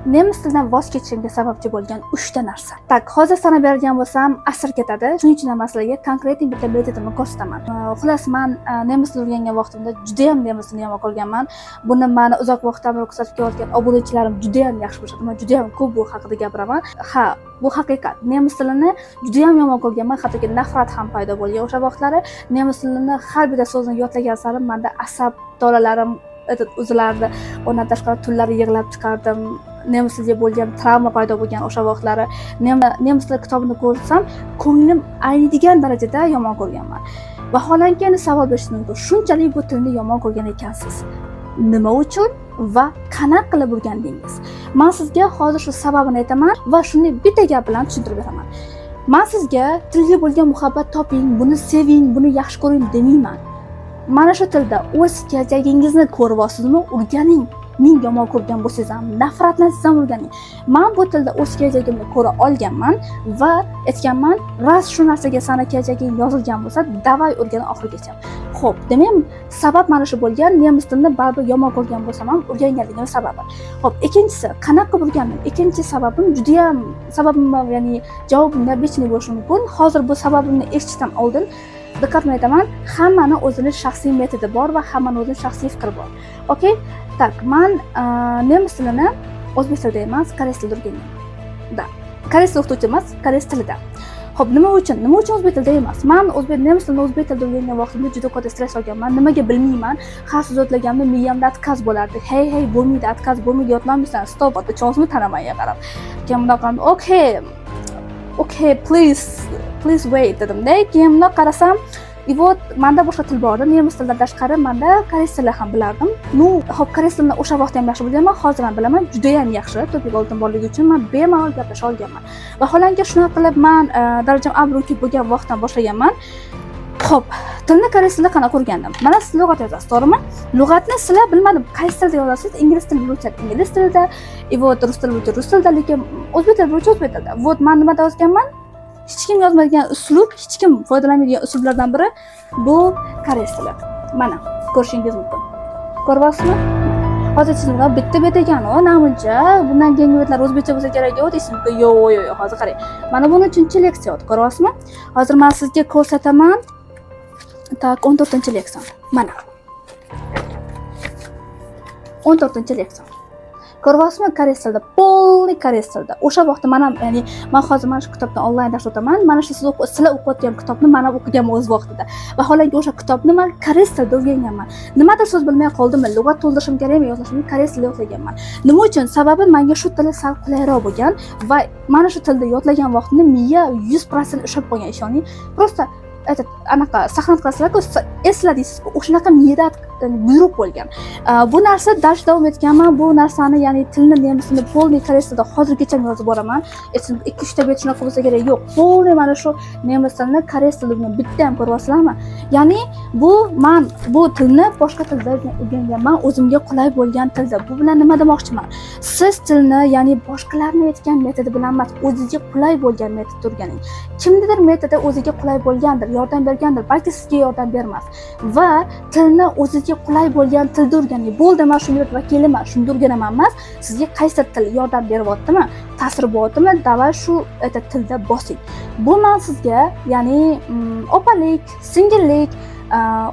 Nemis tilidan voz kechishimga sababchi bo'lgan uchta narsa. Так, hozir sanab beradigan bo'lsam, asr ketadi. Shuning uchun ham man sizlarga конкретный bitta metodimni ko'rsataman. Xullas, man nemis tilini o'rgangan vaqtimda judayam nemis tilini yomon ko'rganman. Buni mani uzoq vaqtdan beri kuzatib kelayotgan obunachilarim judayam yaxshi bilishadi. Man judayam ko'p bu haqida gapiraman. Ha, bu haqiqat. Nemis tilini judayam yomon ko'rganman, hattoki nafrat ham paydo bo'lgan o'sha vaqtlari. Nemis tilini har bitta so'zini yodlagan sari manda asab tolalarim этот uzilardi. Undan tashqari, tunlari yig'lab chiqardim. Nemis tiliga bo'lgan travma paydo bo'lgan o'sha vaqtlari. Nemis tili kitobini ko'rsam, ko'nglim ayniydigan darajada yomon ko'rganman. Vaholanki, endi savol berishingiz mumkin: shunchalik bu tilni yomon ko'rgan ekansiz, nima uchun va qanaqa qilib o'rgandingiz? Man sizga hozir shu sababini aytaman va shuni bitta gap bilan tushuntirib beraman. Man sizga tilga bo'lgan muhabbat toping, buni seving, buni yaxshi ko'ring demayman. Mana shu tilda o'z kelajagingizni ko'ryapsizmi, o'rganing. Ming yomon ko'rgan bo'lsangiz ham, nafratlansangiz ham, o'rganing. Man bu tilda o'z kelajagimni ko'ra olganman va aytganman: раз shu narsaga sani kelajaging yozilgan bo'lsa, давай, o'rgan oxirigacha. Ho'p, demak, sabab mana shu bo'lgan, nemis tilini baribir yomon ko'rgan bo'lsam ham o'rganganligim sababi. Ho'p, ikkinchisi, qanaqa qilib o'rgandim? Ikkinchi sababim judayam sababim, ya'ni javobim необычный bo'lishi mumkin. Hozir bu sababimni eshitishdan oldin diqqat bilan aytaman: hammani o'zini shaxsiy metodi bor va hammani o'zini shaxsiy fikri bor. Окей, так, man nemis tilini o'zbek tilida emas, koreys tilida o'rganganman. Да, koreys tili o'qituvchi emas, koreys tilida. Ho'p, nima uchun o'zbek tilida emas? Man o'zbek nemis tilini o'zbek tilida o'rgangan vaqtimda juda katta stress olganman. Nimaga, bilmayman. Har so'z yodlaganimda miyamda отказ bo'lardi: "Hey, hey, bo'lmaydi, отказ, bo'lmaydi, yodlamaysan, стоп, tushunyapsizmi?" Tanaman qarab, keyin bundoq qildim: Okay, please, please wait", dedimda. Keyin bundoq qarasam, и вот manda boshqa til bor edi nemis tilidan tashqari. Manda koreys tili ham bilardim. Ну hop, koreys tilini o'sha vaqtda ham yaxshi bilganman, hozir ham bilaman judayam yaxshi. TOEFL oltin borligi uchun man bemalol gaplasha olganman. Vaholanki, shunaqa qilib man darajam A1 bo'lgan vaqtdan boshlaganman. Ho'p, tilni, koreys tilida qanaqa o'rgandim? Mana, siz lug'at yozasiz, to'g'rimi? Lug'atni sizlar, bilmadim, qaysi tilda yozasiz: ingliz tili bo'yicha ingliz tilida, и вот rus tili bo'yicha rus tilida, lekin o'zbek tili bo'yicha o'zbek tilida. Вот, man nimada yozganman? Hech kim yozmaydigan uslub, hech kim foydalanmaydigan uslublardan biri bu koreys tili. Mana, ko'rishingiz mumkin. Ko'ryapsizmi? Hozir siz bitta bet ekan u, namuncha, bundan keyingi betlar o'zbekcha bo'lsa kerak deysiz mumkin. Yo'q, hozir qarang, mana buni uchinchi leksiya, ko'ryapsizmi? Hozir man sizga ko'rsataman. Так, 14-leksiya, mana, 14-leksiya, ko'ryapsizmi? Koreys tilida, полный koreys tilida. O'sha vaqtda man ham, ya'ni man hozir mana shu kitobdan onlayn dars o'taman. Mana shu sizlar o'qiyotgan kitobni man ham o'qiganman o'z vaqtida. Vaholanki, o'sha kitobni man koreys tilida o'rganganman. Nimadir so'z bilmay qoldimmi, lug'at to'ldirishim kerakmi, yodlashim, koreys tilida yodlaganman. Nima uchun? Sababi manga shu tili sal qulayroq bo'lgan va mana shu tilda yodlagan vaqtimda miya 100% ushlab qolgan, ishoning. Просто этот anaqa saqlanib qolasizlarku, esla deysizku, o'shanaqa miyada buyruq bo'lgan. Bu narsa dars davom etganman bu narsani, ya'ni tilni, nemis tilini полный koreys tilida hozirgacha yozib boraman. Esim ikki uchta bet shunaqa bo'lsa kerak, yo'q, полный mana shu nemis tilini koreys tilida bitta ham ko'ryapsizlarmi? Ya'ni bu man bu tilni boshqa tilda o'rganganman, o'zimga qulay bo'lgan tilda. Bu bilan nima demoqchiman? Siz tilni, ya'ni boshqalarni aytgan metodi bilan emas, o'zizga qulay bo'lgan metodda o'rganing. Kimnidir metodi o'ziga qulay bo'lgandir, yordam bergandir, balki sizga yordam bermas. Va tilni o'zizga qulay bo'lgan tilda o'rganing, bo'ldi. Man shu millat vakiliman, shunda o'rganaman emas. Sizga qaysi til yordam beryaptimi, ta'sir bo'lyaptimi, давай, shu это tilda bosing. Bu man sizga, ya'ni opalik, singillik,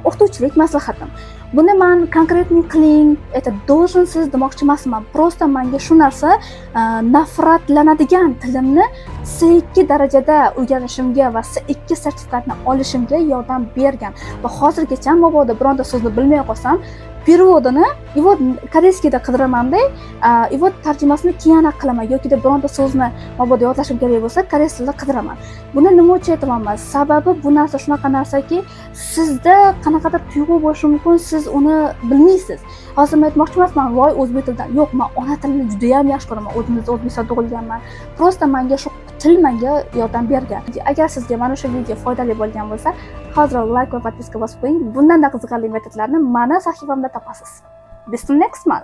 o'qituvchilik maslahatim. Buni man конкретный qiling, это должен siz demoqchi emasman. Просто manga shu narsa nafratlanadigan tilimni C2 darajada o'rganishimga va C2 sertifikatni olishimga yordam bergan. Va hozirgacha mabodo bironta so'zni bilmay qolsam, перевод ini и вот корейский da qidiramanda, и вот tarjimasini keyin anaqa qilaman yokida bironta so'zni mabodo yodlashim kerak bo'lsa, koreys tilida qidiraman. Buni nima uchun aytyapman? Sababi bu narsa shunaqa narsaki, sizda qanaqadir tuyg'u bo'lishi mumkin, siz uni bilmaysiz. Hozir man aytmoqchi emasman: voy, o'zbek tilidan. Yo'q, man ona tilini judayam yaxshi ko'raman, o'zimiz O'zbekistonda tug'ilganman. Просто manga shu til manga yordam bergan. Agar sizga mana shu video foydali bo'lgan bo'lsa, hoziroq layk va подписка bosib qo'ying. Bundanda qiziqarli metodlarni mani sahifamda topasiz. Bis zum nächsten Mal.